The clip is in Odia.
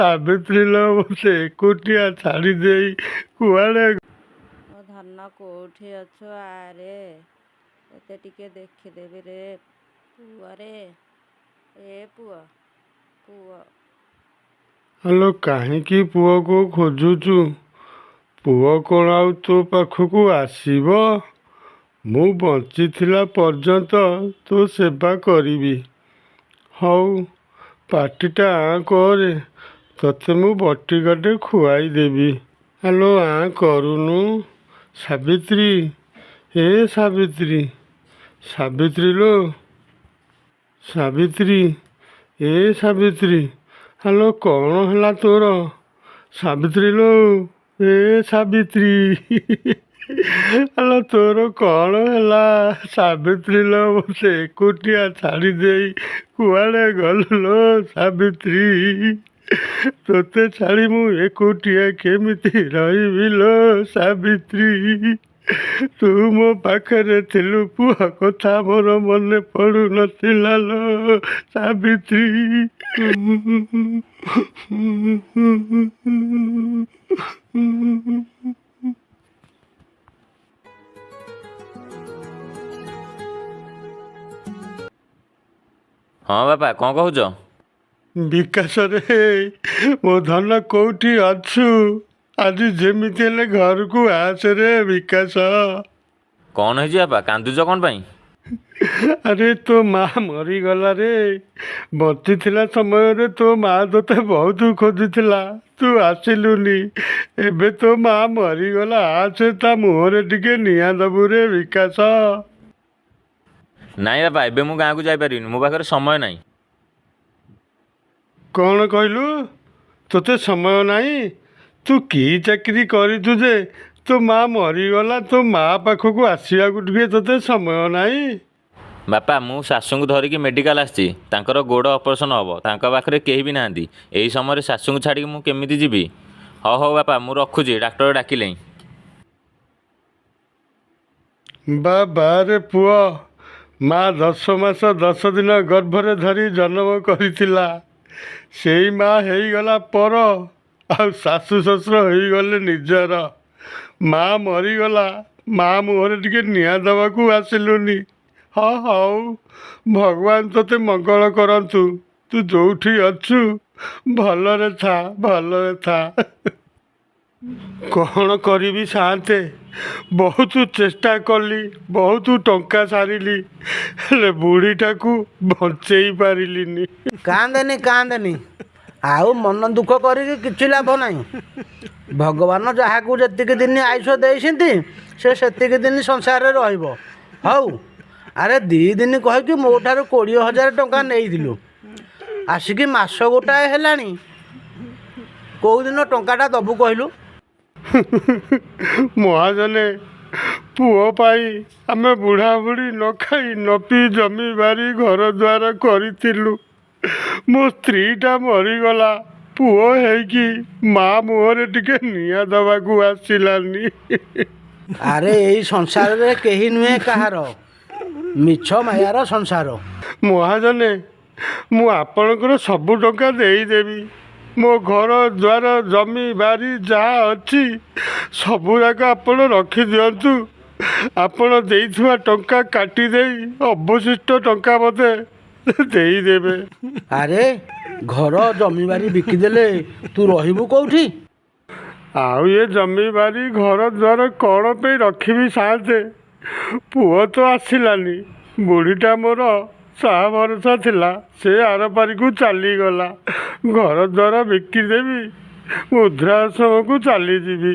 ସାବିତ୍ରୀ ଲୋ, ମୋତେ ଏକୁଟିଆ ଛାଡ଼ିଦେଇ କୁଆଡ଼େ? ମୋ ଧନ କୋଉଠି ଅଛୁ, ଆରେ ତୋତେ ଟିକେ ଦେଖିଦେବି ରେ ପୁଅରେ, ଏ ପୁଅ, ପୁଅ। ଆଲୋ, କାହିଁକି ପୁଅକୁ ଖୋଜୁଛୁ? ପୁଅ କ'ଣ ଆଉ ତୋ ପାଖକୁ ଆସିବ? ମୁଁ ବଞ୍ଚିଥିଲା ପର୍ଯ୍ୟନ୍ତ ତୋ ସେବା କରିବି। ହଉ, ପାଟିଟା ଆଁ କରେ, ତୋତେ ମୁଁ ବଟିକାଟେ ଖୁଆଇଦେବି। ଆଲୋ, ଆଁ କରୁନୁ। ସାବିତ୍ରୀ, ଏ ସାବିତ୍ରୀ, ସାବିତ୍ରୀ ଲୋ, ସାବିତ୍ରୀ, ଏ ସାବିତ୍ରୀ। ଆଲୋ, କ'ଣ ହେଲା ତୋର? ସାବିତ୍ରୀ ଲୋ, ଏ ସାବିତ୍ରୀ। ଆଲୋ, ତୋର କ'ଣ ହେଲା? ସାବିତ୍ରୀ ଲୋ, ମୋତେ ଏକୁଟିଆ ଛାଡ଼ିଦେଇ କୁଆଡ଼େ ଗଲୁ ଲୋ ସାବିତ୍ରୀ? ତୋତେ ଛାଡ଼ି ମୁଁ ଏକୁଟିଆ କେମିତି ରହିବି ଲୋ ସାବିତ୍ରୀ? ତୁ ମୋ ପାଖରେ ଥିଲୁ, ପୁଅ କଥା ମୋର ମନେ ପଡ଼ୁନଥିଲା ଲୋ ସାବିତ୍ରୀ। ହଁ ବାପା, କ'ଣ କହୁଛ? ବିକାଶରେ, ମୋ ଧନ କୋଉଠି ଅଛୁ? ଆଜି ଯେମିତି ହେଲେ ଘରକୁ ଆସରେ ବିକାଶ। କ'ଣ ହେଇଛି ବାପା? କାନ୍ଦୁଛ କ'ଣ ପାଇଁ? ଆରେ, ତୋ ମା ମରିଗଲା ରେ। ବଞ୍ଚିଥିଲା ସମୟରେ ତୋ ମା ତୋତେ ବହୁତ ଖୋଜୁଥିଲା, ତୁ ଆସିଲୁନି। ଏବେ ତୋ ମା ମରିଗଲା, ଆସେ, ତା ମୁହଁରେ ଟିକେ ନିଆଁ ଦବୁ ରେ ବିକାଶ। ନାଇଁ ବାପା, ଏବେ ମୁଁ ଗାଁକୁ ଯାଇପାରିବିନି, ମୋ ପାଖରେ ସମୟ ନାହିଁ। କ'ଣ କହିଲୁ? ତୋତେ ସମୟ ନାହିଁ? ତୁ କି ଚାକିରି କରିଛୁ ଯେ ତୋ ମା ମରିଗଲା, ତୋ ମା ପାଖକୁ ଆସିବାକୁ ଟିକେ ତୋତେ ସମୟ ନାହିଁ? ବାପା, ମୁଁ ଶାଶୁଙ୍କୁ ଧରିକି ମେଡ଼ିକାଲ ଆସିଛି। ତାଙ୍କର ଗୋଡ଼ ଅପରେସନ୍ ହେବ, ତାଙ୍କ ପାଖରେ କେହି ବି ନାହାନ୍ତି। ଏହି ସମୟରେ ଶାଶୁଙ୍କୁ ଛାଡ଼ିକି ମୁଁ କେମିତି ଯିବି? ହଉ ହଉ ବାପା, ମୁଁ ରଖୁଛି, ଡାକ୍ତର ଡାକିଲେଣି। ବା ବାରେ ପୁଅ, ମା 10 ମାସ 10 ଦିନ ଗର୍ଭରେ ଧରି ଜନ୍ମ କରିଥିଲା, ସେଇ ମା ହେଇଗଲା ପର, ଆଉ ଶାଶୁ ଶ୍ୱଶୁର ହେଇଗଲେ ନିଜର। ମା ମରିଗଲା, ମା ମୁହଁରେ ଟିକେ ନିଆଁ ଦେବାକୁ ଆସିଲୁନି। ହଁ ହଉ, ଭଗବାନ ତୋତେ ମଙ୍ଗଳ କରନ୍ତୁ। ତୁ ଯୋଉଠି ଅଛୁ ଭଲରେ ଥା, ଭଲରେ ଥା। କ'ଣ କରିବି ସାଆନ୍ତେ, ବହୁତ ଚେଷ୍ଟା କଲି, ବହୁତ ଟଙ୍କା ସାରିଲି, ହେଲେ ବୁଢ଼ୀଟାକୁ ବଞ୍ଚେଇ ପାରିଲିନି। କାନ୍ଦେନି, କାନ୍ଦେନି, ଆଉ ମନ ଦୁଃଖ କରିକି କିଛି ଲାଭ ନାହିଁ। ଭଗବାନ ଯାହାକୁ ଯେତିକି ଦିନ ଆୟୁଷ ଦେଇଛନ୍ତି, ସେ ସେତିକି ଦିନ ସଂସାରରେ ରହିବ। ହଉ, ଆରେ 2 ଦିନ କହିକି ମୋ ଠାରୁ 20,000 ଟଙ୍କା ନେଇଥିଲୁ, ଆସିକି ମାସ ଗୋଟାଏ ହେଲାଣି, କେଉଁଦିନ ଟଙ୍କାଟା ଦେବୁ କହିଲୁ? ମହାଜନେ, ପୁଅ ପାଇଁ ଆମେ ବୁଢ଼ାବୁଢ଼ୀ ନ ଖାଇ ନ ପିଇ ଜମି ବାରି ଘର ଦ୍ୱାର କରିଥିଲୁ। ମୋ ସ୍ତ୍ରୀଟା ମରିଗଲା, ପୁଅ ହେଇକି ମା ମୁହଁରେ ଟିକେ ନିଆଁ ଦେବାକୁ ଆସିଲାନି। ଆରେ, ଏଇ ସଂସାରରେ କେହି ନୁହେଁ କାହାର, ମିଛ ମାୟାର ସଂସାର। ମହାଜନେ, ମୁଁ ଆପଣଙ୍କର ସବୁ ଟଙ୍କା ଦେଇଦେବି। ମୋ ଘର ଦ୍ୱାର ଜମି ବାରି ଯାହା ଅଛି ସବୁଯାକ ଆପଣ ରଖିଦିଅନ୍ତୁ। ଆପଣ ଦେଇଥିବା ଟଙ୍କା କାଟିଦେଇ ଅବଶିଷ୍ଟ ଟଙ୍କା ମୋତେ ଦେଇଦେବେ। ଆରେ, ଘର ଜମିବାରି ବିକିଦେଲେ ତୁ ରହିବୁ କେଉଁଠି? ଆଉ ଏ ଜମିବାରି ଘର ଦ୍ୱାର କ'ଣ ପାଇଁ ରଖିବି ସାଆନ୍ତେ? ପୁଅ ତ ଆସିଲାନି, ବୁଢ଼ୀଟା ମୋର ସାହା ଭରସା ଥିଲା, ସେ ଆରପାରିକୁ ଚାଲିଗଲା। ଘର ଦ୍ୱାର ବିକିଦେବି, ବୃଦ୍ଧାଶ୍ରମକୁ ଚାଲିଯିବି।